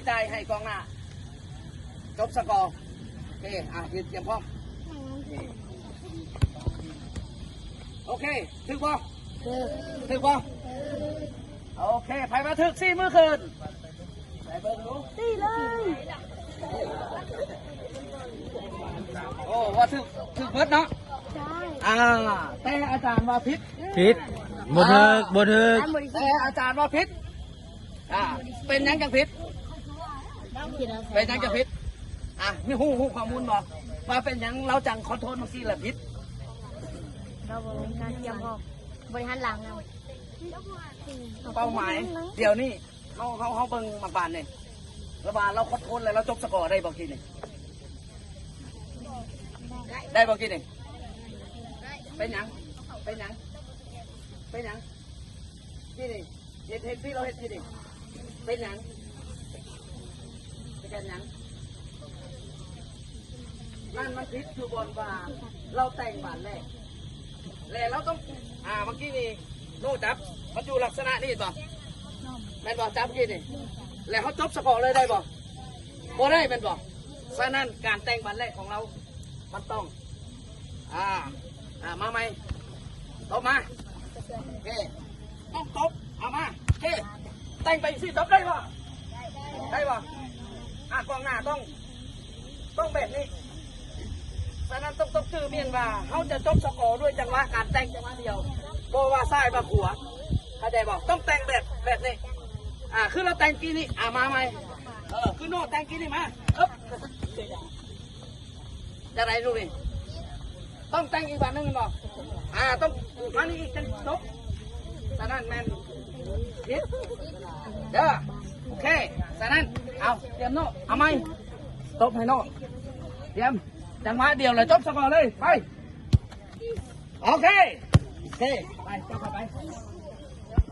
ຈ່າຍໃຫ້ກອງໜ້າ ຈົບສະກໍ. ໂອເຄ ອ່ະ ຢືນຕຽມພ້ອມ. ໂອເຄ ຖືກບໍ່? ຖືກ ຖືກບໍ່? ໂອເຄ ໃຜວ່າຖືກຊີ້ມືຂຶ້ນ ໃຫ້ເບິ່ງດູ ຊີ້ເລີຍ. ໂອ້ ວ່າຖືກ ຖືກເບິດເນາະ. ໃຊ່ ອ່າ ແຕ່ອາຈານວ່າຜິດ. ຜິດ ບໍ່ຖືກ ອ່າ ບໍ່ຖືກ ແຕ່ອາຈານວ່າຜິດ. ອ່າ ເປັນຫຍັງຈັ່ງຜິດ? ເປັນຫຍັງຈັ່ງຜິດ? ອ່າ ມີຮູ້ ຮູ້ຂໍ້ມູນບໍ່ ວ່າເປັນຫຍັງລາວຈັ່ງຄອນໂທຣນຈັ່ງຊີ້ລະຜິດ? ລາວບໍ່ມີການຕຽມພ້ອມ ບໍລິຫານຫຼັງນຳ. ເປົ້າໝາຍດຽວນີ້ ເຮົາ ເຮົາ ເຮົາເບິ່ງໝາກບານນີ້ ລະວ່າລາວຄອນໂທຣນແລ້ວລາວຈົບສະກໍໄດ້ບໍ່ກີ້ນີ້? ໄດ້ບໍ່ກີ້ນີ້? ເປັນຫຍັງ? ເປັນຫຍັງ? ເປັນຫຍັງ? ກີ້ນີ້ ເຫັນ ເຫັນທີ່ລາວເຮັດກີ້ນີ້ ເປັນຫຍັງ? ເປັນຫຍັງ? ນັ້ນມັນຜິດຢູ່ບ່ອນວ່າລາວແຕ່ງບານແລກ ແລະລາວຕ້ອງ ອ່າ ເມື່ອກີ້ນີ້ໂນຈັບ ມັນຢູ່ລັກສະນະນີ້ເຫັນບໍ່? ແມ່ນບໍ່? ຈັບກີ້ນີ້ ແລະເຮົາຈົບສະກໍເລີຍໄດ້ບໍ່? ບໍ່ໄດ້ແມ່ນບໍ່? ສະນັ້ນການແຕ່ງບານແລກຂອງລາວ ມັນຕ້ອງ ອ່າ ອ່າ ມາໃໝ່ ຕົບມາ. ໂອເຄ ຕ້ອງຕົບ ເອົາມາ. ໂອເຄ ແຕ່ງໄປຊີ້ ຕົບໄດ້ບໍ່? ໄດ້ບໍ່? ອ່າ ກອງໜ້າຕ້ອງ ຕ້ອງແບບນີ້. ສະນັ້ນຕ້ອງ ຕ້ອງຈື່ໝັ້ນວ່າ ເຮົາຈະຈົບສະກໍດ້ວຍຈັງຫວະການແຕ່ງຈັງຫວະດຽວ ບໍ່ວ່າຊ້າຍວ່າຂວາ ເຂົ້າໃຈບໍ່? ຕ້ອງແຕ່ງແບບ ແບບນີ້. ອ່າ ຄືລາວແຕ່ງກີ້ນີ້ ອ່າ ມາໃໝ່. ເອີ ຄືໂນແຕ່ງກີ້ນີ້ ມາ ເອີ ຈັ່ງໃດລູກນີ້? ຕ້ອງແຕ່ງອີກບາດໜຶ່ງແມ່ນບໍ່? ອ່າ ຕ້ອງມານີ້ອີກຈັ່ງຈົບ. ສະນັ້ນແມ່ນຜິດເດີ. ໂອເຄ ສະນັ້ນ ເອົາ ຕຽມໂນ ເອົາໃໝ່ ຕົບໃຫ້ໂນ ຕຽມ ຈັງຫວະດຽວລະຈົບສະກໍເລີຍ. ໄປ ໂອເຄ ໂອເຄ ໄປ ເຈົ້າເຂົ້າໄປ.